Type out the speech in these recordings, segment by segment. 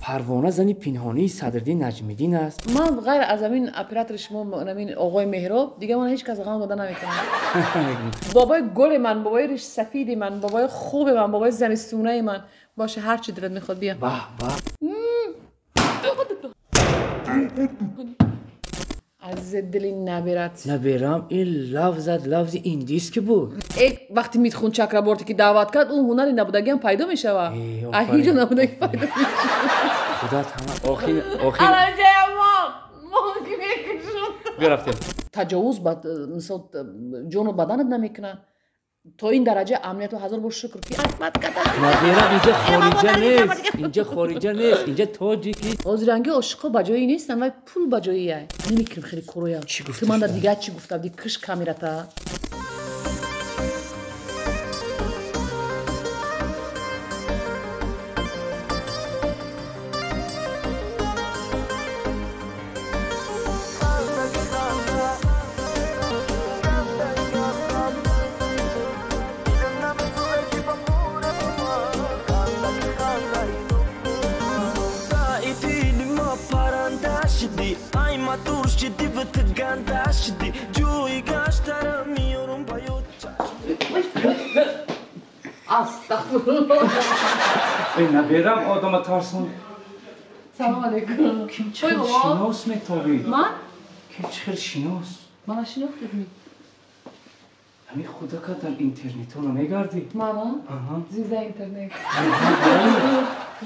Парвона зани пинҳонии Садриддин Наҷмиддин аст. Ман ғайр аз ҳамин оператори шумо, ҳамин оғои Меҳроб, дигар ман ҳеҷ кас ғам дода наметавонам. Бобои гули ман, бобои ришсафиди ман, бобои хуби ман, бобои зимистонаи ман. Боше, ҳар чӣ дилат мехоҳад, бия. Баҳ баҳ. Аз дили набират. Набирам ин лафзат лафзи индис ки буд. Вақти Митхун Чакраборти ки даъват кард, он ҳунари набудагиам пайдо мешавад. А ҳеҷ ҷо набудагӣ пайдо мешавад. Худат ҳама охир охир. Мо ки мекушад. Бирафтем. Таҷовуз ба мисол ҷону баданат намекунад. То ин дараҷа амнияту ҳазор бор шукр ки аҳмад када. Набирам инҷа хориҷа нест, инҷа хориҷа нест, инҷа тоҷики. Ҳозиранги ошиқҳо ба ҷои нестанд, вай пул ба ҷои яй. Намекунем хеле короям. Чӣ гуфта? Ту ман дар дигар чӣ гуфта будӣ? Киш камерата. Астағфируллоҳ. Набирам одама тарсон. Салом алейкум. Ким чӣ хел шинос метобӣ? Ман? Ким чӣ хел шинос? Мана шинохтед ми? Ҳамин худака дар интернетҳо намегардӣ? Мана? Зинда интернет.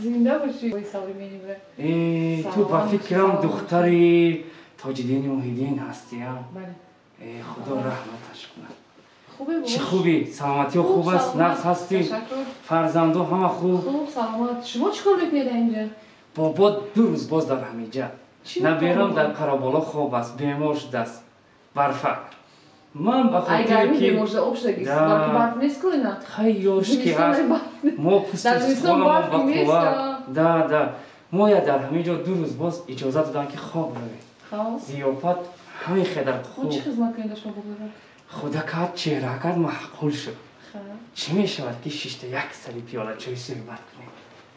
Зинда бошӣ. Ту ба фикрам духтари Тоҷиддини Муҳиддин ҳастӣ, а? Бале. Худо раҳматаш кунад. Хубе бош. Чӣ хубӣ? Саломатиҳо хуб аст? Нағз ҳастӣ? Фарзандо ҳама хуб? Хуб, саломат. Шумо чӣ кор мекунед инҷа? Бобо ду рӯз боз дар ҳаминҷа. Наберам дар Қараболо хоб аст, бемор шудааст. Барфак. Ман ба хотире ки бемор шуда, об шудагист. Барф нест ку ина? Хай ёш ки ҳаст. Мо пусти хонамон ба қувват. Да, да. Мо я дар ҳамин ҷо ду рӯз боз иҷозат доданд ки хоб равем. Зиёфат ҳамин қадар хуб. Чӣ хизмат кунед шумо боборо? Худакат чеҳракат маъқул шуд. Чӣ мешавад ки шишта як сари пиёла чой суҳбат кунем?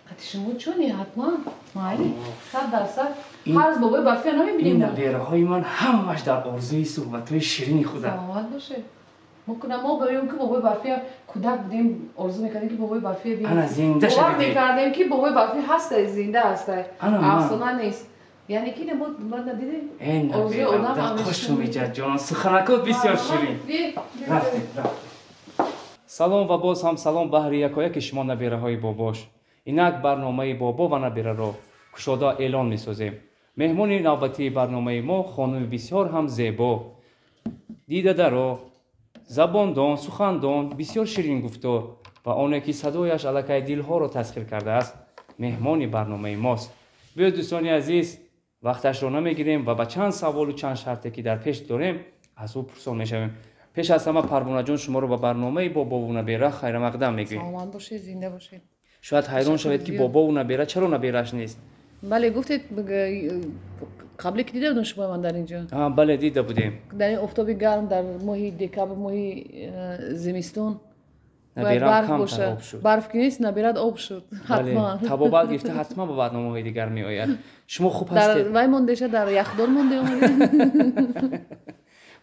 Қати шумо чуни ҳатман майли 100%. Ҳар рӯз бобои барфия намебинем. Ин набераҳои ман ҳамаш дар орзуи суҳбатҳои ширини худанд. Саломат бошед. Мо кунам мо бибинем ки бобои барфия кӯдак будем, орзу мекардем ки бобои барфия бибинем. Ана зинда шудед. Бовар мекардем ки бобои барфия ҳаста, зинда ҳаста. Афсона нест. Яъне ки набуд, ман надидем. Орзуи одам ҳамеша. Хуш омедед ҷонон, суханакот бисёр ширин. Рафтем, рафтем. Салом ва боз ҳам салом баҳри якояки шумо набераҳои бобош. Инак барномаи бобо ва набераро кушода эълон месозем. Меҳмони навбатии барномаи мо хонуми бисёр ҳам зебо, дидадаро, забондон, сухандон, бисёр ширингуфтор ва оне ки садояш аллакай дилҳоро тасхир кардааст, меҳмони барномаи мост. Биёед дӯстони азиз, вақташро намегирем ва ба чанд саволу чанд шарте ки дар пеш дорем аз ӯ пурсон мешавем. Пеш аз ҳама Парвонаҷон, шуморо ба барномаи бобову набера хайрамақдам мегӯем. Саломат бошед, зинда бошед. Шояд ҳайрон шавед ки бобову набера чаро набераш нест. Бале, гуфтед қабле ки дида будем шумо ман дар инҷо. Бале, дида будем. Дар ин офтоби гарм, дар моҳи декабр, моҳи зимистон наберам камтар об шуд. Барф ки нест, наберад об шуд. Ҳатман. Табобат гирифта ҳатман ба барномаҳои дигар меояд. Шумо хуб ҳастед? Вай мондеша дар яхдон монде омадед.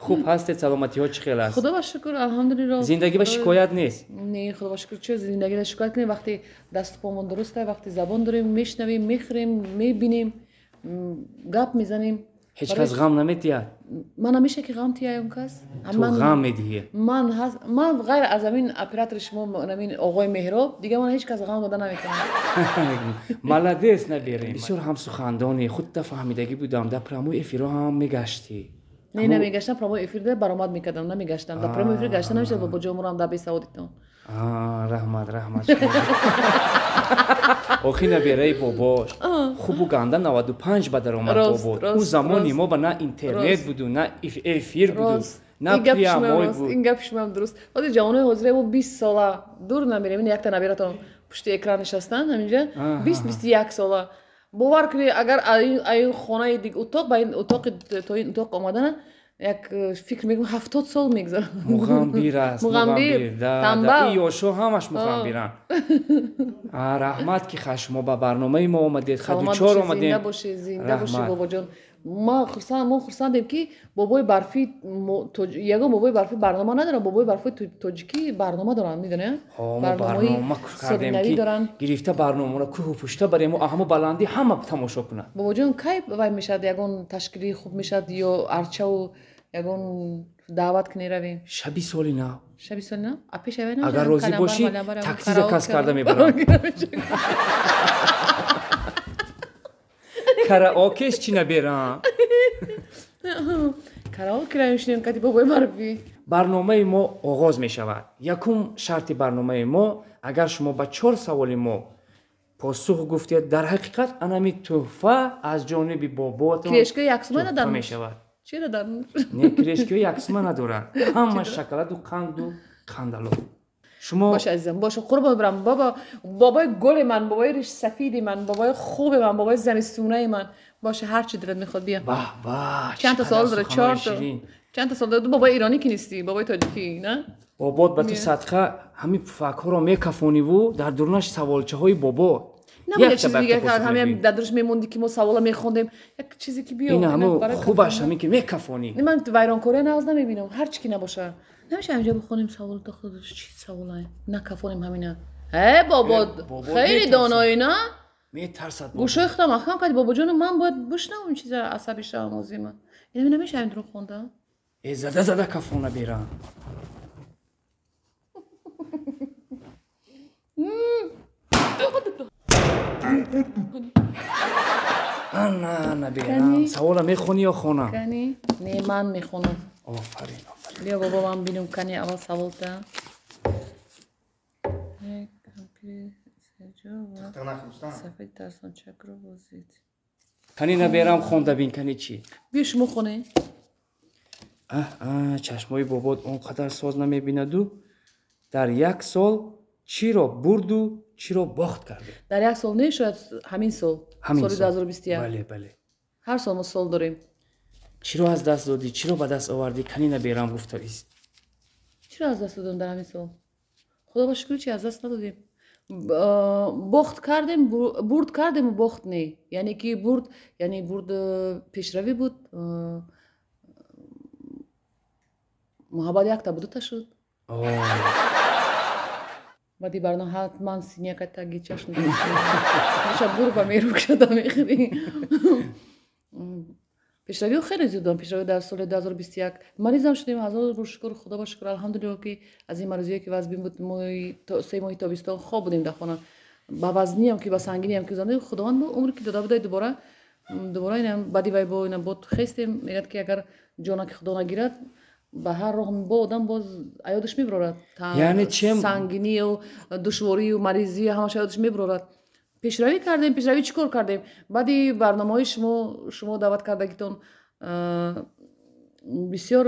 Хуб ҳастед? Саломатиҳо чӣ хел аст? Худо ба шукр, алҳамдулиллоҳ. Зиндагӣ ба шикоят нест? Не, худо ба шукр, чӣ зиндагӣ ба шикоят кунем? Вақте дасту помон дуруст аст, вақте забон дорем, мешнавем, мехӯрем, мебинем, гап мезанем. Ҳеҷ кас ғам намедиҳад? Ман намеша ки ғам тияй он кас. Ту ғам медиҳӣ? Ман ҳаст, ман ғайр аз ҳамин оператори шумо, ҳамин оғои Меҳроб, дигар ман ҳеҷ кас ғам дода наметавонам. Молодец наберем. Бисёр ҳам сухандони худта фаҳмидагӣ будам, дар прямой эфирҳо ҳам мегаштӣ. Не, намегаштам, прямой эфир баромад мекардам, намегаштам. Дар прямой эфир гашта намешавад бобоҷон мурам дар бесаводитон. Раҳмат, раҳмат. Охи набераи бобош хубу ганда 95 ба даромад бобо. Ӯ замони мо ба на интернет буду, на эфир буду, на прямой буд. Ин гапи шумоам дуруст. Ҳозир ҷавонои ҳозира мо 20 сола дур намерем. Ин якта набератон пушти экран нишастанд ҳаминҷа 20-21 сола. Бовар кунед, агар ин хонаи диг утоқ ба ин утоқи то ин утоқ омадана Як фикр мекунам 70 сол мегузарад. Муғамбир аст, муғамбир. Да, ин ёшо ҳамаш муғамбиранд. Раҳмат ки шумо ба барномаи мо омадед, хадучор омадем. Зинда бошед, зинда бошед бобоҷон. Мо хурсандем ки бобои барфӣ, ягон бобои барфӣ барнома надоранд, бобои барфи тоҷикӣ барнома доранд, медонед? Ҳо, мо барнома кардем ки гирифта барномаро кӯҳу пушта барем ва ҳамо баландӣ ҳама тамошо кунад. Бобоҷон, кай вай мешавад, ягон ташкили хуб мешавад ё арчаву ягон даъват кунӣ равем? Шаби соли нав. Шаби соли нав? А пеш авай намешавад? Агар розӣ бошӣ, такси заказ карда мебарам. Караокеш чӣ наберам? Караоке намешунем кати бобои барфӣ. Барномаи мо оғоз мешавад. Якум шарти барномаи мо, агар шумо ба 4 саволи мо посух гуфтед, дар ҳақиқат анами тӯҳфа аз ҷониби боботон крешка яксума тӯҳфа мешавад. Чиро дар? Не, крешкиҳо яксума надорад. Ҳама шоколаду қанду қандало. Шумо бош азизам, бош, қурбон барам. Бобо, бобои гули ман, бобои риш сафиди ман, бобои хуби ман, бобои замистунаи ман. Боше, ҳар чӣ дилат мехоҳад бия. Баҳ баҳ. Чанд та савол дора? 4 та. Чанд та савол дора? Ту бобои иронӣ ки нестӣ, бобои тоҷикӣ, на? Бобот ба ту садқа ҳамин пуфакҳоро мекафониву дар дурунаш саволчаҳои бобо. Набояд чизи дига кард, ҳамин дар дурш мемондӣ ки мо савола мехондем. Як чизе ки биё. Ин ҳамо хубаш ҳамин ки мекафонӣ. Ман вайронкория нағз намебинам, ҳар чӣ ки набошад. Намеша ҳаминҷо бихонем савол то худаш чӣ саволае? Накафонем ҳамина. Э бобо, хеле доноӣ, на? Метарсад. Гӯшои худам маҳкам карди бобоҷону, ман бояд бишнавам ин чиза, асаби шавам озима. Ина намеша ҳамин дурӯғ хонда? Э зада зада кафона берам. Ана наберам. Савола мехонӣ ё хонам? Кани? Не, ман мехонам. Офарин, офарин. Биё бобо, ман бинам кани аввал саволта. Сафед тарсончакро бозид. Кани наберам, хонда бин, кани чӣ? Биё шумо хоне. Чашмои бобот он қадар соз намебинаду. Дар як сол чиро бурду, чиро бохт кардед? Дар як сол не, шояд ҳамин сол. Соли 2021. Бале, бале. Ҳар сол мо сол дорем. Чиро аз даст додӣ, чиро ба даст овардӣ? Кани наберам гуфта ист. Чиро аз даст додам дар ҳамин сол? Худо ба шукр, чи аз даст надодем. Бохт кардем, бурд кардему бохт не. Яъне ки бурд, яъне бурд пешравӣ буд. Муҳаббат якта буд, дута шуд. Баъди барнома ҳатман синяка таги чашм ша бурба мерукшада мехӯрӣ. Пешравиҳо хеле зиёд буданд. Пешравиҳо дар соли 2021 маризам шудем, ҳазор бор шукр, худо ба шукр, алҳамдулилло ки аз ин маризие ки вазбин буд, 3 моҳи тобистон хоб будем дар хона. Ба вазниам ки ба сангиниам ки гузаронидем, худованд бо умре ки дода буда, дубора дубора инам баъди вай бо инам бод хестем. Мегӯяд ки агар ҷона ки худо нагирад, ба ҳар роҳ бо одам боз аёдаш мебарорад. Яъне чем сангинию душворию маризию ҳамааш аёдаш мебарорад. Пешравӣ кардем, пешравӣ чӣ кор кардем? Баъди барномаҳои шумо даъват кардагитон бисёр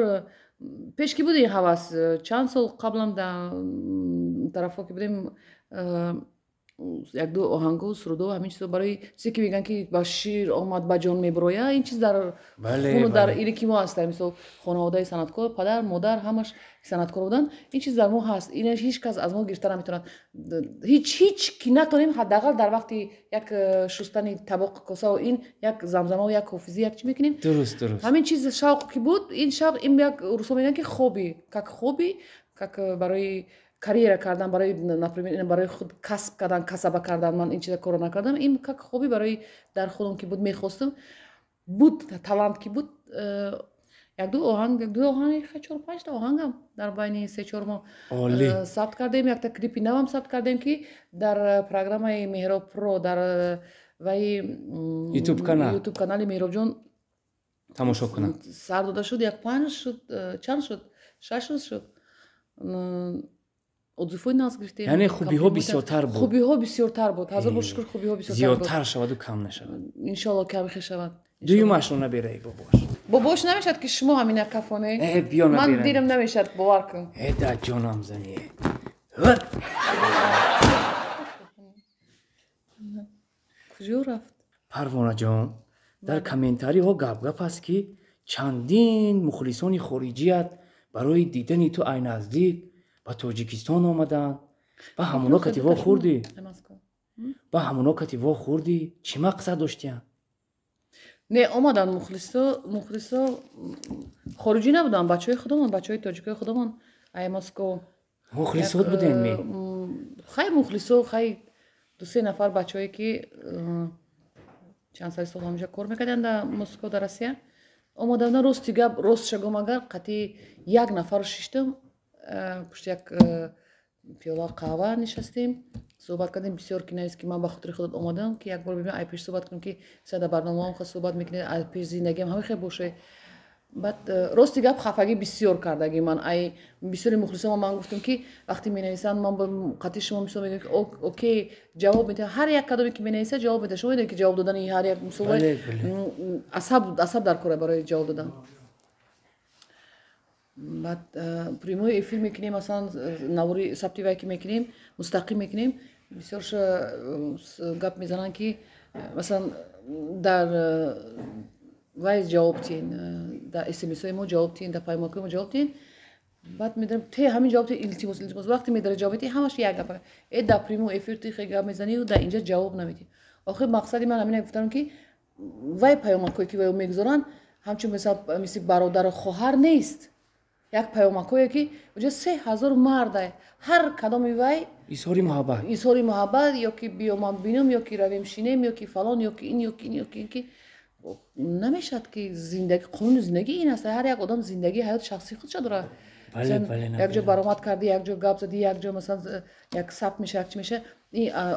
пеш ки буд ин ҳавас, чанд сол қаблам дар тарафҳо ки будем, якду оҳангу сурудо ҳамин чизо барои чизе ки мегӯянд ки ба шир омад ба ҷон мебароя, ин чиз дар хуну дар ире ки мо ҳаст. Мисол хонаводаи санъаткор, падар, модар ҳамаш санъаткор буданд, ин чиз дар мо ҳаст. Ин ҳеҷ кас аз мо гирифта наметавонад. Ҳеҷ ки натонем, ҳаддаақал дар вақти як шустани табоқ косаву ин як замзамаву як ҳофизӣ як чӣ мекунем. Дуруст, дуруст. Ҳамин чиз шавқ ки буд, ин шавқ, ин як русо мегӯянд ки хобби, как хобби, как барои карьера кардан, барои например барои худ касб кардан, касаба кардан, ман ин чиза корро накардам. Ин как хобби барои дар худам ки буд, мехостам, буд талант ки буд. Якду оҳанг, якду оҳанг, чор панҷта оҳангам дар байни 3-4 моҳ сабт кардем. Якта клипи навам сабт кардем ки дар программаи Меҳроб Про дар ваи YouTube канали Меҳробҷон тамошо кунанд. Сар дода шуд, як панҷ шуд, чанд шуд, 6 рӯз шуд. Отзывҳои нағз гирифтем. Яъне хубиҳо бисёртар буд. Хубиҳо бисёртар буд. Ҳазор бор шукр, хубиҳо бисёртар буд. Зиёдтар шаваду кам нашавад. Иншоалло кам шавад. Дуюмашро набераи бобош. Бобош намешавад ки шумо ҳамина кафоне. Э, биё набера. Ман дилам намешавад, бовар кун. Э, да ҷонам зани. Куҷо рафт? Парвонаҷон, дар комментариҳо гап-гап аст ки Чандин мухлисони хориҷият барои дидани ту ай наздик ба Тоҷикистон омаданд. Ба ҳамоно кати вохӯрдӣ? Ба ҳамоно кати вохӯрдӣ? Чӣ мақсад доштиянд? Не, омаданд мухлисо, мухлисо хориҷӣ набуданд, бачаҳои худамон, бачаҳои тоҷикои худамон ай Москов. Мухлисот будем ми? Хай, мухлисо, хай, ду-се нафар бачаҳое, ки чанд сари сол ҳамҷа кор мекарданд дар Москов, дар Россия, омаданд. Рости гап, ростша гум, агар қатъи як нафар шиштам, пушти як пиёла қаҳва нишастем, суҳбат кардем бисёр, ки навист, ки ман ба хотири худат омадам, ки як бор бибинам, ай пеш суҳбат кунем, ки са дар барномаам ха суҳбат мекунед, ай пеш зиндагиам ҳама хел боше. Баъд, рости гап, хафагӣ бисёр кардагӣ ман ай бисёри мухлисома. Ман гуфтам, ки вақте менависанд, ман қатъи шумо мисол мегӯям, ки окей, ҷавоб медиҳам. Ҳар як кадоме ки менависа, ҷавоб медиҳам. Шумо медонед, ки ҷавоб додани ҳар як мисол асаб дар кора барои ҷавоб додан. Баъд прямой эфир мекунем, масалан, навори сабти вай ки мекунем, мустақим мекунем, бисёрша гап мезананд, ки масалан, дар вай ҷавоб тиҳен, дар смсҳои мо ҷавоб тиҳен, дар паёмакҳои мо ҷавоб тиҳен. Баъд медарем, те ҳамин ҷавоб тиҳен, илтимос, илтимос. Вақте медаре ҷавоб медиҳӣ, ҳамаш як гап: э, дар прямой эфир ту хеле гап мезанию дар инҷа ҷавоб намедиҳӣ. Охир мақсади ман ҳамин гуфтам, ки вай паёмакҳое, ки вай мегузоранд, ҳамчун мисли бародару хоҳар нест. Як паёмакҳое, ки уҷа 3000 марда, ҳар кадоми вай изҳори муҳаббат. Изҳори муҳаббат, ё ки биё ман бинам, ё ки равем шинем, ё ки фалон, ё ки ин, ё ки ин, ё ки ин, ки намешавад, ки зиндагӣ, қонуни зиндагӣ ин аст: ҳар як одам зиндагии ҳаёти шахсии худша дорад. Як ҷо баромад кардӣ, як ҷо гап задӣ, як ҷо, масалан, як сабт меша, як чи меша,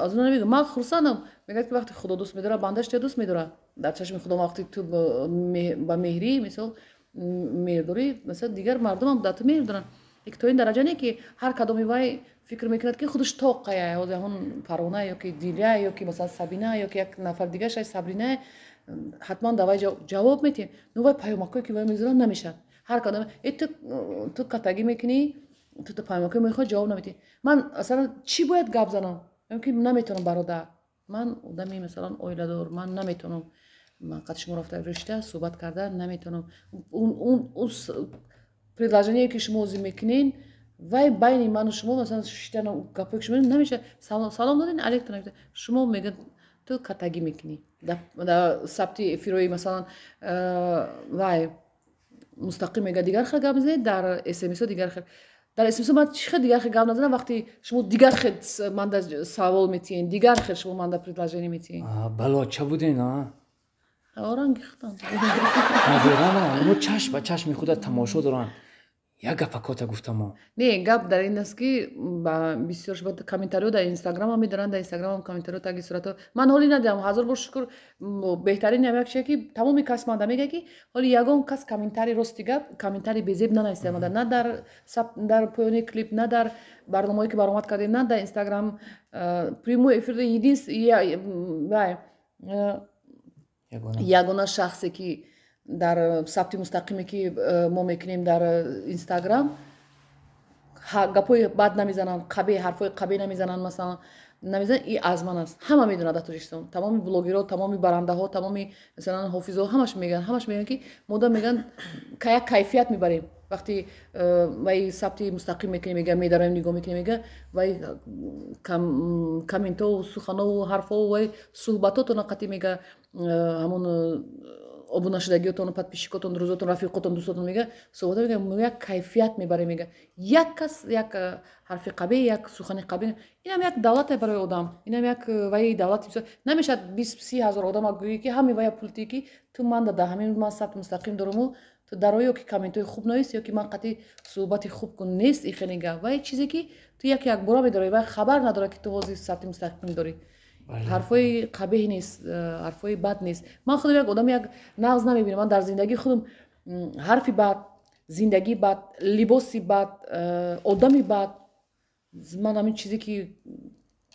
аз оно намегӯям. Ман хурсандам. Мегӯяд, ки вақте Худо дӯст медорад, бандаш тия дӯст медорад. Дар чашми Худо вақте ту ба меҳрӣ, мисол, меҳр дорӣ, масалан, дигар мардумам дар ту меҳр доранд. Лекин то ин дараҷа не, ки ҳар кадоми вай фикр мекунад, ки худаш тоқая, ҳозир ҳамон Парвона, ё ки Диля, ё ки, масалан, Сабина, ё ки як нафар дигаша, Сабрина, ҳатман дар вай ҷавоб метиҳем. Ну вай паёмакҳое, ки вай мегузоранд, намешавад. Ҳар кадом э ту катагӣ мекунӣ, ту паёмакҳои мехоҳ, ҷавоб наметиҳӣ. Ман, масалан, чӣ бояд гап занам? Ки наметавонам, бародар, ман одами, масалан, оиладор, ман наметавонам, ман қад шумо рафта ришта суҳбат карда наметавонам. Предложение, ки шумо озӣ мекунен, вай байни ману шумо, масалан, шиштан, гапое ки шумо намешавад. Салом додин, алейкум. Шумо мегӯяд, ту катагӣ мекунӣ дар сабти эфирҳои, масалан, вай мустақим мега, дигар хел гап мезанед, дар смсо дигар хел. Дар смсо ман чӣ хел дигар хел гап назанам, вақте шумо дигар хел манда савол метиҳен, дигар хел шумо манда предложение метиҳен? Балоча буден, а? Оранги худам. Набирама мо чашм ба чашми худа тамошо доранд. Як гапакота гуфтамо. Не, гап дар ин аст, ки ба бисёр комментариҳо дар Инстаграмам медоранд, дар Инстаграмам комментариҳо таги суратҳо. Ман ҳоли надидам, ҳазор бор шукр. Беҳтарин ям як чие, ки тамоми кас манда мегӯяд, ки ҳоли ягон кас комментари, рости гап, комментари безеб нанависта манда, на дар поёни клип, на дар барномаҳое, ки баромад кардем, на дар Инстаграм прямой эфир. Единственный, ягона шахсе, ки дар сабти мустақиме, ки мо мекунем дар Инстаграм, гапҳои бад намезананд, қабеҳ, ҳарфҳои қабеҳ намезананд, масалан, намезананд, и аз ман аст. Ҳама медонад дар Тоҷикистон, тамоми блогерҳо, тамоми барандаҳо, тамоми, масалан, ҳофизҳо, ҳамаш мегӯянд, ҳамаш мегӯянд, ки мода мегӯянд, як кайфият мебарем, вақте вай сабти мустақим мекунем, мега, медароем, нигоҳ мекунем, мега, вай комментову суханову ҳарфову вай суҳбатотона қатъи, мега, ҳамон обунашудагиотон, подписчикотон, рӯзотон, рафиқотон, дӯстотон, мега, суҳбато, мега, як кайфият мебарем. Мега, як кас як ҳарфи қабеҳ, як сухани қабеҳ, инам як давлате барои одам, инам як ваи давлати намешавад. 20-30 ҳазор одама гӯӣ, ки ҳами вая пултӣ, ки ту манда да ҳамин ман сабти мустақим дораму, ту дарои, ё ки комментҳои хуб навис, ё ки ман қатъи суҳбати хуб кун. Нест и хеле гап. Вай чизе, ки ту як якбора медорӣ, вай хабар надорад, ки ту ҳозир сабти мустақим дорӣ. Ҳарфҳои қабеҳ нест, ҳарфҳои бад нест. Ман худам як одам як нағз намебинам. Ман дар зиндагии худам ҳарфи бад, зиндагии бад, либоси бад, одами бад, ман ҳамин чизе, ки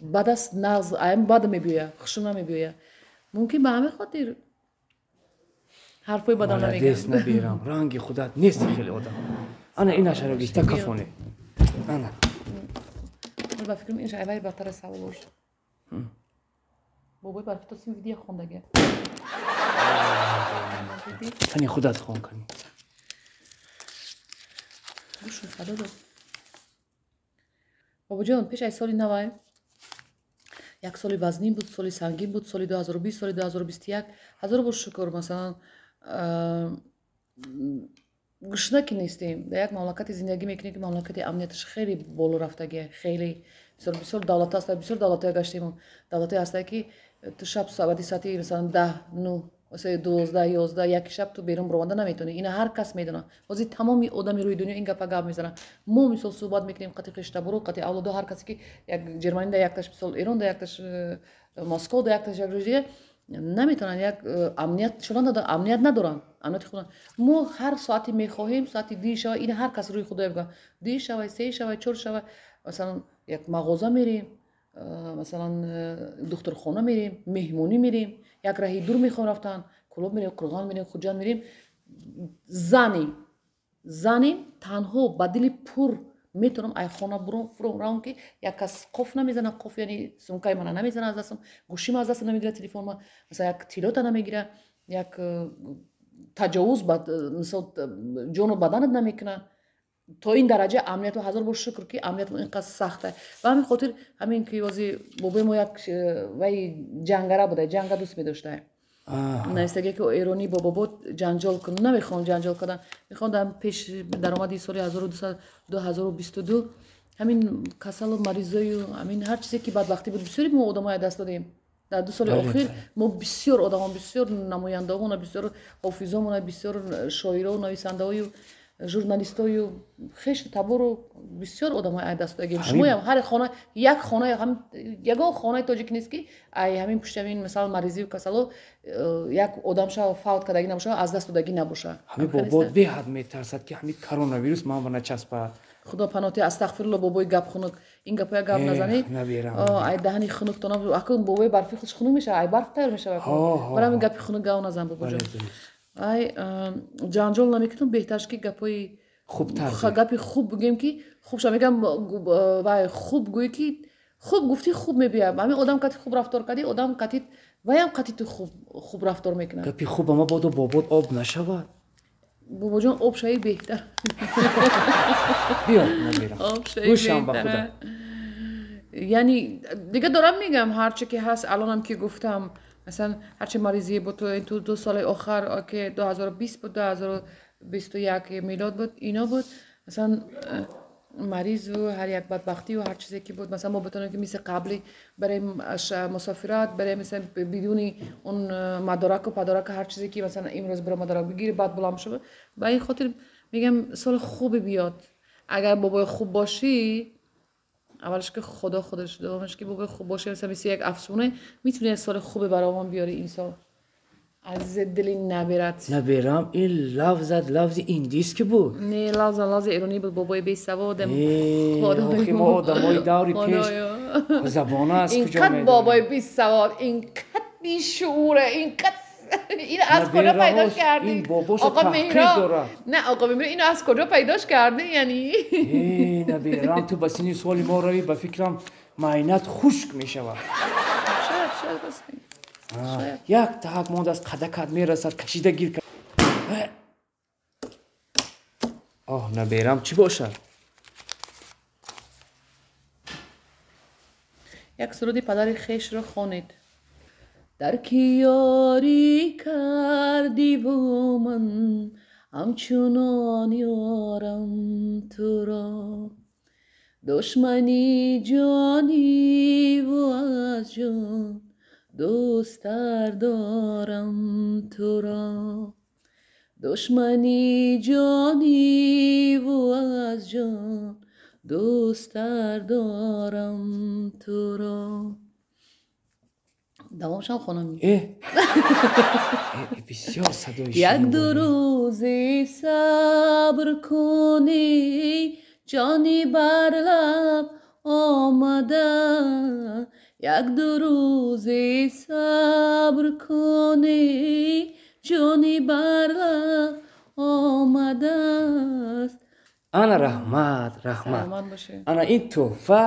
бад аст, нағз аям бад мебиёя, хушум намебиёя. Мумкин, ба ҳамин хотир ҳарфҳои бадам намегӯям. Набирам, ранги худат нести хеле одам. Ана ин ашаро гишта кафоне, ана. Ба фикрам, ин айваи бартар савол бошад. Бобои барфи то синфи дия хондага. Кани худат хон кани. Гӯшум садо дод. Бобоҷон, пеш аз соли навай як соли вазнин буд, соли сангин буд, соли 2020, соли 2021. Ҳазор бор шукр, масалан, гушна ки нестем. Дар як мамлакати зиндагӣ мекунем, ки мамлакати амнияташ хеле боло рафтагия, хеле бисёр бисёр давлатҳо ҳастанд, бисёр давлатҳое гаштем, давлатҳое ҳастанд, ки ту шаб баъди соати масалан 10, 9, 12, 11, 1 шаб ту берун баромада наметавонӣ. Ина ҳар кас медонад. Ҳозир тамоми одами рӯи дунё ин гапа гап мезанад. Мо мисол суҳбат мекунем қати хештаборо, қати авлодо, ҳар касе ки як Ҷерманида, якташ мисол Эронда, якташ Москвода, якташ як ҷои дига наметавонанд, як амният шуда надоранд, амният надоранд, амнияти худо. Мо ҳар соати мехоҳем, соати дир шава, ин ҳар кас рӯи худо мегӯяд, дир шава, 3 шава, 4 шава, масалан як мағоза мерем, масалан духтурхона мерем, меҳмонӣ мерем, як раҳи дур мехоҳем рафтан, Кӯлоб мерем, Қурғон мерем, Хуҷанд мерем. Зани танҳо ба дили пур метавонам ай хона буром равам, ки як кас қоф намезана, қоф яъне сумкаи мана намезана аз дастам, гӯшима аз дастам намегира, телефонма, масалан як тилота намегира, як таҷовуз ба мисол ҷону баданат намекунад. То ин дараҷа амнияту ҳазор бор шукр, ки амният ин қадр сахта. Ба ҳамин хотир ҳамин ки ози бобои мо як вай ҷангара буда, ҷанга дӯст медошта. Навистагие ки эронӣ бо бобо ҷанҷол кун, намехоҳам ҷанҷол кардан, мехоҳам дар пеш даромади соли 2022 ҳамин касалу маризою ҳамин ҳар чизе ки бадбахтӣ буд, бисёри мо одамоя даст додем. Дар 2 соли охир мо бисёр одамон, бисёр намояндаҳомона, бисёр ҳофизомона, бисёр шоиру нависандаҳою журналистою хешу табору бисёр одамои ай даст додагем. Шумоям ҳар хона, як хона, ягон хонаи тоҷик нест, ки ай ҳамин пушти ҳамин масалан маризию касало як одам шава фавт кардагӣ набоша, аз даст додагӣ набоша. Ҳамин бобо беҳад метарсад, ки ҳамин коронавирус ман ба начаспад. Худо паноти, астағфирулло, бобои гап хунук, ин гапоя гап назанед. Ай даҳани хунук тона, акун бобои барфи худш хунук мешава, ай барф тайёр мешава. Барои ҳамин гапи хунук гап назан, бобоҷон. Ай ҷанҷол намекунам, беҳтарш ки гапҳои хубтар, гапи хуб бигӯем, ки хуб ша мегам, вай хуб гӯӣ, ки хуб гуфтӣ, хуб мебиям. Ҳамин одам кати хуб рафтор кардӣ, одам кати ваям кати ту хуб рафтор мекунад. Гапи хуб ама бодо бобод об нашавад. Бобоҷон, об шавӣ беҳтар. Биё, намерам. Об шавӣ гӯшам ба беҳтар. худо. Яъне дига дорам мегам, ҳарче ки ҳаст, алонам ки гуфтам, масалан ҳарче маризие буд ту 2 соли охар, ки 2020 буд, 2021 милод буд, ино буд, масалан маризу ҳар як бадбахтию ҳар чизе ки буд, масалан мо битонем, ки мисли қабли барем мусофират, барем масалан бидуни он мадораку падораку, ҳар чизе ки масалан имрӯз биро мадорак бигири, баъд булам шава. Ба ин хотир мегам, соли хубе биёд. Агар бобои хуб бошӣ, аввалаш ки худо худаш, дуввумаш ки бобои хуб бошӣ, масалан мисли як афсона метавонӣ як соли хубе баровон биёри ин сол. Азизи дили набират. Набирам, ин лафзат лафзи индис ки буд? Не, лафза лафзи эронӣ буд, бобои бесаводам. Охи мо одамои даври пеш забона аз куҷо инқадр медонем? Бобои бесавод, инқадр бешууре, инқадр اینو از کجا پیداش کردی؟ این باباشو آقا تحقیر مهراب. دارد. نه آقا مهراب، اینو از کجا پیداش کردی یعنی؟ نبیرم، تو به سنی سوالی ما روی، به فکرم معاینت خشک میشود. شاید بس. شاید. یک تحک ماند از قدکت میرسد، کشیده گیر کرد. آه نبیرم، چی باشد؟ یک سرود پدر خیش را خوانید. در کی یاری کردی و من همچنان یارم تو را، دشمنی جانی و از جان دوستر دارم تو را، دشمنی جانی و از جان دوستر دارم تو را. دوامشم خانم. بسیار صدای یک شیرین دو داری. روزی صبر کنی، جانی بر لب آمده، یک دو روزی صبر کنی، جانی بر لب آمده است. ана раҳмат, раҳмат. سلامت باشه. ана ин тӯҳфа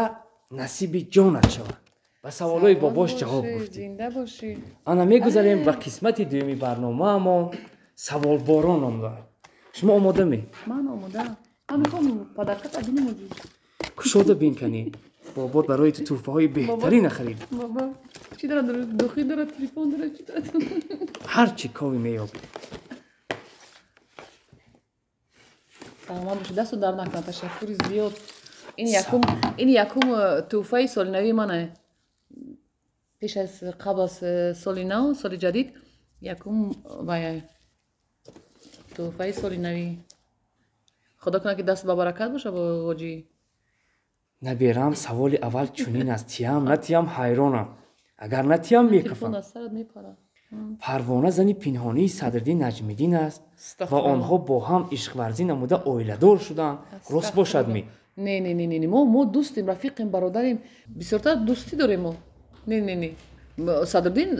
насиби ҷонат шавад. Ба саволҳои бобош ҷавоб гуфтӣ. Зинда бошӣ. Ана мегузарем ба қисмати дуюми барномаамон, саволборон ном дорад. Шумо омода ме? Ман омодаам. Ман мехоҳам падарката бинем оҷи. Кушода бин кани. Бобот барои ту тӯҳфаҳои беҳтарина харид. Бобо чӣ дорад? Духи дорад, телефон дорад, чӣ дорад? Ҳар чӣ кови меёбӣ. Саломат бошӣ, дасту дард накунад, ташаккури зиёд. Ин якум тӯҳфаи соли нави мане. Пеш аз қабл аз соли нав, соли ҷадид, якум вай тӯҳфаи соли навӣ. Худо кунад, ки даст ба баракат боша, ҳоҷӣ. Наберам, саволи аввал чунин аст: тиям натиям ҳайронам, агар натиям мекафам. Телефон аз сарат мепарад. Парвона зани пинҳонии Садриддин Наҷмиддин аст ва онҳо бо ҳам ишқварзӣ намуда оиладор шуданд. Рост бошад ми? Не, не, не, не, мо дӯстем, рафиқем, бародарем, бисёртар дӯстӣ дорем мо. Не, не, не, Садриддин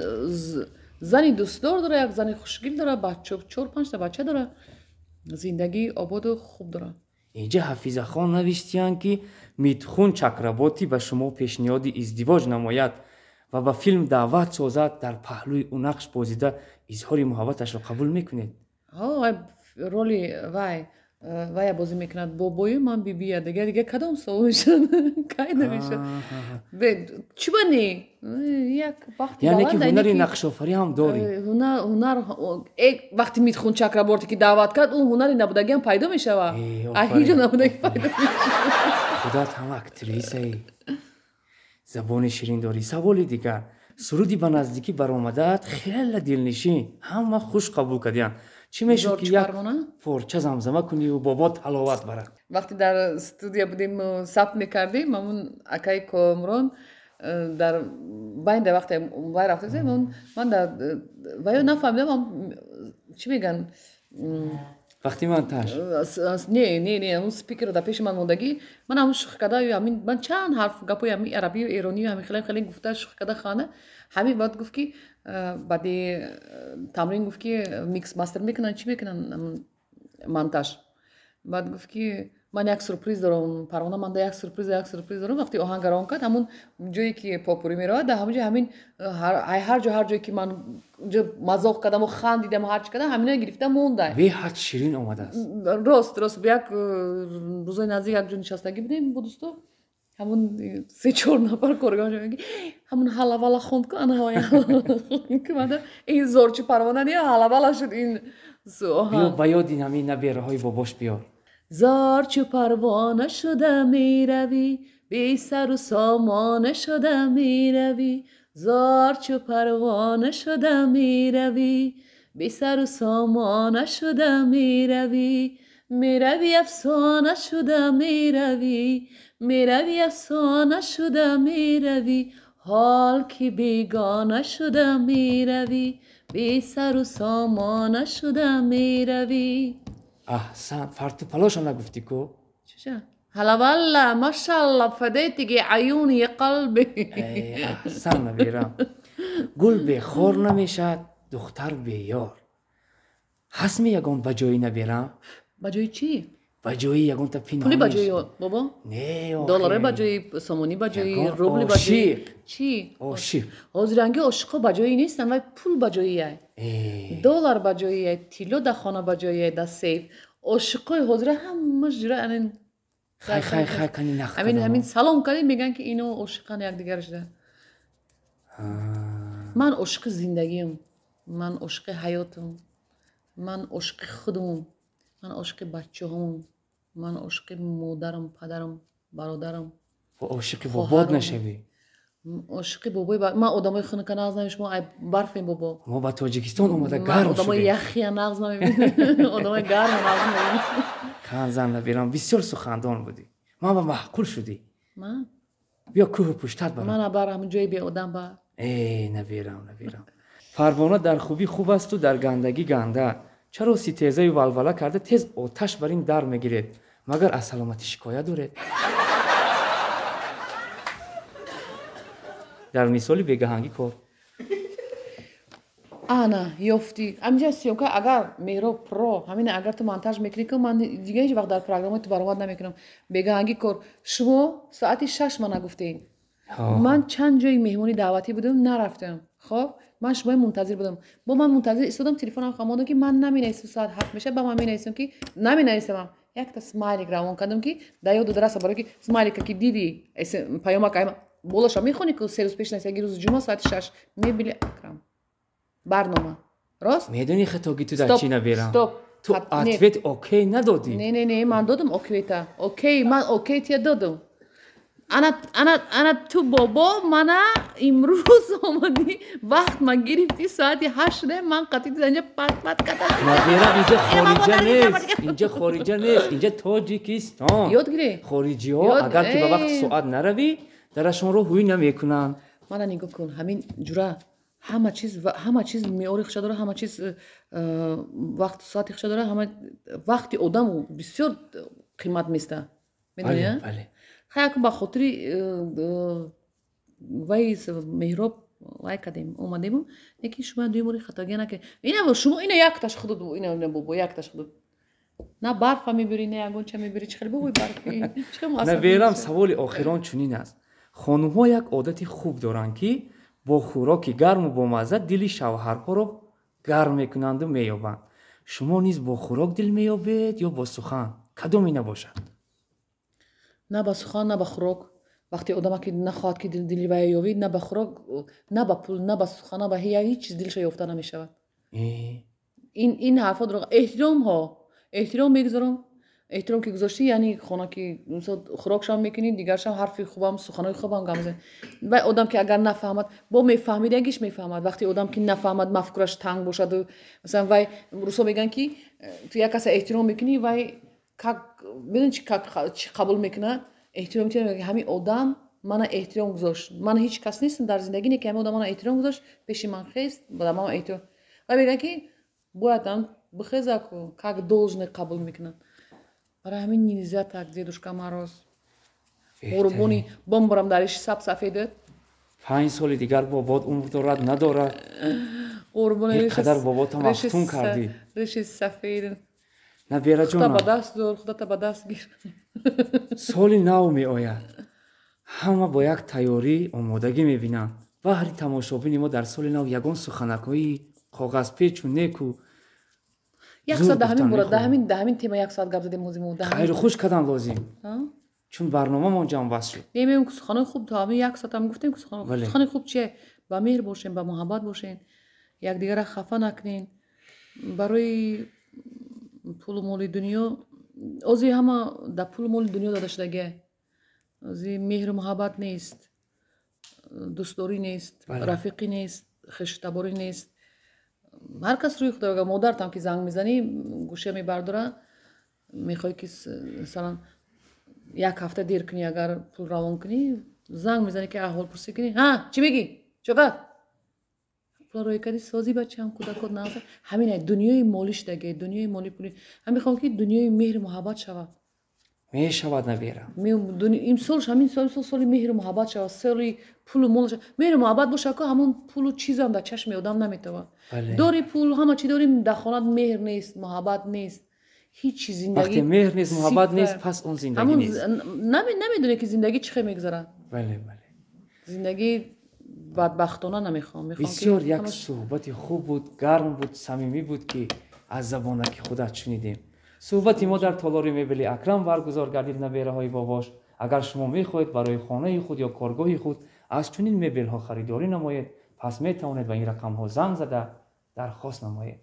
зани дӯстдор дора, як зани хушгил дора, чор панҷта бача дора, зиндагии ободу хуб дора. Инҷа Ҳафизахон навиштиянд, ки Митхун Чакработӣ ба шумо пешниҳоди издивоҷ намояд ва ба филм даъват созад, дар паҳлӯи ӯ нақш бозида изҳори муҳаббаташро қабул мекунед? Роли вай вая бозӣ мекунад, бобою ман бибия. Дига, дига кадом савол мешавад, кай намешавад? Чӣ ба не, як бахти. Яъне ки ҳунари нақшофарӣ ҳам дорӣ? Ҳунар, вақти Митхун Чакраборти ки даъват кард, ӯ ҳунари набудагиам пайдо мешавад, ҳеҷо набудаги пайдо мешавад. Худат ҳам актрисаи, забони ширин дорӣ. Саволи дигар: суруди ба наздикӣ баромадаат хеле дилнишин, ҳама хуш қабул кардиянд. Чӣ мешуд, ки як порча замзама куниву бобот ҳаловат барад? Вақте дар студия будем, сабт мекардем, ҳамун акаи Комрон дар байн дар вақте вай рафта, ман дар ваё нафаҳмидам, чӣ мегӯянд. Вақти монтаж? Не, не, не, ҳамун спикерро дар пеши ман мондагӣ, ман ҳамун шӯхӣ карда, ҳамин ман чанд ҳарф гапҳои ҳамин арабию эронию ҳамин хеле хеле гуфта, шӯхӣ карда, ханда. Ҳамин баъд гуфт, ки баъди тамрин гуфт, ки микс мастер мекунанд, чӣ мекунанд, монтаж. Баъд гуфт, ки ман як сюрприз дорам, Парвона, ман як сюрприз, як сюрприз дорам. Вақте оҳангарон кард, ҳамун ҷое ки попурӣ меравад, дар ҳамун ҷо ҳамин ҳар ҷо, ҳар ҷое ки ман мазоқ кардаму хандидаму ҳарчи кардам, ҳамина гирифта монда. Беҳад ширин омадааст. Рост, рост. Як рӯзои наздик як ҷо нишастагӣ будем бо дӯсто, ҳамун се чор нафар коргар меги, ҳамун ҳалавала хонд ку, ана ҳалавала, ин зорчи Парвона не ҳалавала шуд ин. Биё, ба ёди ҳамин набераҳои бобош биёр. Зор чу парвона шуда меравӣ, бесару сомона шуда меравӣ, зор чу парвона шуда меравӣ, бесару сомона шуда меравӣ, меравӣ афсона шуда меравӣ, меравӣ афсона шуда меравӣ, ҳол ки бегона шуда меравӣ, бесару сомона шуда меравӣ. Аҳсан! Фарту палоша нагуфтӣ ку. Чиша? Ҳалавалла, машалла, фадайтиги аюни қалби. Аҳсан, наберам. Гул бехор намешавад, духтар беёр. Ҳастми ягон ба ҷои наберам? Ба ҷои чӣ? Ба ҷои ягонта пинҳон. Пули ба ҷои бобо? Не. Долларе ба ҷои, сомонӣ ба ҷои, рубли ба ҷои, чӣ? Ошиқ. Ҳозиранги ошиқҳо ба ҷои нестанд, вай пул ба ҷои, доллар ба ҷои, тилло дар хона ба ҷои, дар сейф. Ошиқҳои ҳозира ҳамаш ҷура анин. Хай, хай, хай, кани нақ. Ҳамин салом кардем, мегӯянд, ки ино ошиқанд якдигар шуда. Ман ошиқи зиндагиам, ман ошиқи ҳаётам, ман ошиқи худам, ман ошиқи бачаҳом, ман ошиқи модарам, падарам, бародарам. Ошиқи бобот нашавӣ? Ошиқи бобои. Ман одамои хунука нағз намебинам, шумо ай барфем, бобо. Мо ба Тоҷикистон омада гарм. Одамои яхия нағз намебинам, одамои гарма нағз намебинам. Ханзан, набирам, бисёр сухандон будӣ, ман ба маъқул шудӣ. Ман Биё, кӯҳу пуштат барам. Мана бар, ҳамун ҷои беодам бар. Э, набирам, набирам. Парвона дар хубӣ хуб асту дар гандагӣ ганда. Чаро ситезаю валвала карда тез оташ бар ин дар мегиред? Магар аз саломатӣ шикоят доред? Дар мисоли бегаҳангӣ кор. Ана ёфтӣ, ҳаминҷа съёмка. Агар Меҳроб Про ҳамина агар ту монтаж мекунӣ ку, ман дига ҳеҷ вақт дар программаи ту баромад намекунам. Бегаҳангӣ кор, шумо соати 6 мана гуфтед. Ман чанд ҷои меҳмонӣ даъватӣ будам, нарафтам. Хоб, ман шумои мунтазир будам. Бо ман мунтазир истодам, телефонам хамондам, ки ман наменависам, соат 7 мешавад, ба ман менависам, ки наменависамам. Якта смайлик равон кардам, ки да ёду раса, барои ки смайлика ки диди, паёмак айма болаша мехонӣ, ки 3 рӯз пеш нависа, рӯзи ҷумъа соати 6 мебели Акрам барнома. Рост? Медонӣ, хатоги ту дар чӣ, наберам? Стоп. Ту ответ окей надодӣ. Не, не, не, ман додам окейта. Окей, ман окей тия додам. Ана, ана, ана, ту бобо мана имрӯз омадӣ, вақт ман гирифтӣ, соати 8 шуда, ман қатъи инҷа пат пат кардам. Наберам, инҷа хориҷа нест, инҷа хориҷа нест, инҷа Тоҷикистон. Ёд гирӣ. Хориҷиҳо агар ки ба вақти соат наравӣ, дарашонро ҳуй намекунанд. Мана нигоҳ кун, ҳамин ҷура ҳама чиз меъёри хуша дора, ҳама чиз вақту соати хуша дора, ҳама вақти одам бисёр қимат места, медонӣ? Хай, ба хотири вай Меҳроб вай кардем, омадему, лекин шумо дуюм бори хатогия накардем. Ина шумо, ина якташ худут, ина бобо, якташ худут. На барфа мебирӣ, на ягон ча мебирӣ. Чӣ хеле бобои барфӣ? Наберам, саволи охирон чунин аст: хонумҳо як одати хуб доранд, ки бо хӯроки гарму бомазза дили шавҳарҳоро гарм мекунанду меёбанд. Шумо низ бо хӯрок дил меёбед ё бо сухан? Кадоме набошад? На ба сухан, на ба хӯрок. Вақте одама ки нахоҳад, ки дили вая ёвӣ, на ба хӯрок, на ба пул, на ба сухан, на ба ҳеҷ чиз дилша ёфта намешавад. Ин ҳарфҳо дурӯғ. Эҳтиромҳо, эҳтиром мегузорам. Эҳтиром ки гузоштӣ, яъне хона ки хӯрокшам мекунӣ, дигаршам ҳарфи хубам, суханои хубам гап мезанӣ. Вай одам ки агар нафаҳмад, бо мефаҳмидагиш мефаҳмад. Вақте одам ки нафаҳмад, мафкураш танг бошаду, масалан, вай русо мегӯянд, ки ту як каса эҳтиром мекунӣ, вай как медони чи қабул мекунад? Эҳтиром, ҳамин одам мана эҳтиром гузошт, ман ҳеҷ кас нестам дар зиндагӣ, не ки ҳамин одам мана эҳтиром гузошт, пеши ман хест, ба ман эҳтиром. Вай мегӯянд, ки бояд ам бихезаку, как должное қабул мекунад. Барои ҳамин нельзя так, Дедушка Мороз. Қурбони бомбарам дар иши саб сафедат. 5 соли дигар бобот умр дорад, надорад. Қурбони қадар боботам мафтун кардӣ. Риши сафед. Набераҷонам, ба даст дор, худата ба даст гир. Соли нав меояд, ҳама бо як тайёрӣ, омодагӣ мебинанд. Баҳри тамошобини мо дар соли нав ягон суханакҳои коғазпечу неку. Як соат даҳамин бора, даҳамин тема як соат гап задем ҳозир мо. Хайру хуш кардан лозим, чун барномамон ҷамъбаст шуд. Мемем, суханои хуб то ҳамин як соатам гуфтем. Сухани хуб чие? Ба меҳр бошем, ба муҳаббат бошем, якдигарра хафа накунем барои пулу моли дунё. Ози ҳама дар пулу моли дунё дода шудагия. Ози меҳру муҳаббат нест, дӯстдорӣ нест, рафиқӣ нест, хештаборӣ нест. Ҳар кас рӯи худо. Модартам ки занг мезанӣ, гӯша мебардора. Мехоҳӣ ки, масалан, як ҳафта дер кунӣ, агар пул равон кунӣ, занг мезанӣ, ки аҳволпурсӣ кунӣ: «Ҳа, чӣ мегӣ, чоқат пула роӣ кардӣ? Сози, бачаам, кӯдакот нағза?» Ҳамин дунёи молӣ шудаге, дунёи моли, пули. Ҳам мехоҳам, ки дунёи меҳру муҳаббат шавад. Мешавад, набера. Имсол, ҳамин сол, соли меҳру муҳаббат шавад, соли пулу мол. Меҳру муҳаббат бошад ку, ҳамон пулу чизам дар чашми одам наметавад. Дори пул, ҳама чӣ дорим, дар хонат меҳр нест, муҳаббат нест, ҳеҷ чиз, зиндагӣ. Вақте меҳр нест, муҳаббат нест, пас он зиндагӣ нест. Намедонӣ, ки зиндагӣ чӣ хел мегузарад. бале бале Зиндагӣ бадбахтона намехоҳам. Бисёр як суҳбати хуб буд, гарм буд, самимӣ буд, ки аз забонаки худат шунидем. Суҳбати мо дар толори мебели Акрам баргузор гардид. Набераҳои бобош, агар шумо мехоҳед барои хонаи худ ё коргоҳи худ аз чунин мебелҳо харидорӣ намоед, пас метавонед ба ин рақамҳо занг зада дархост намоед.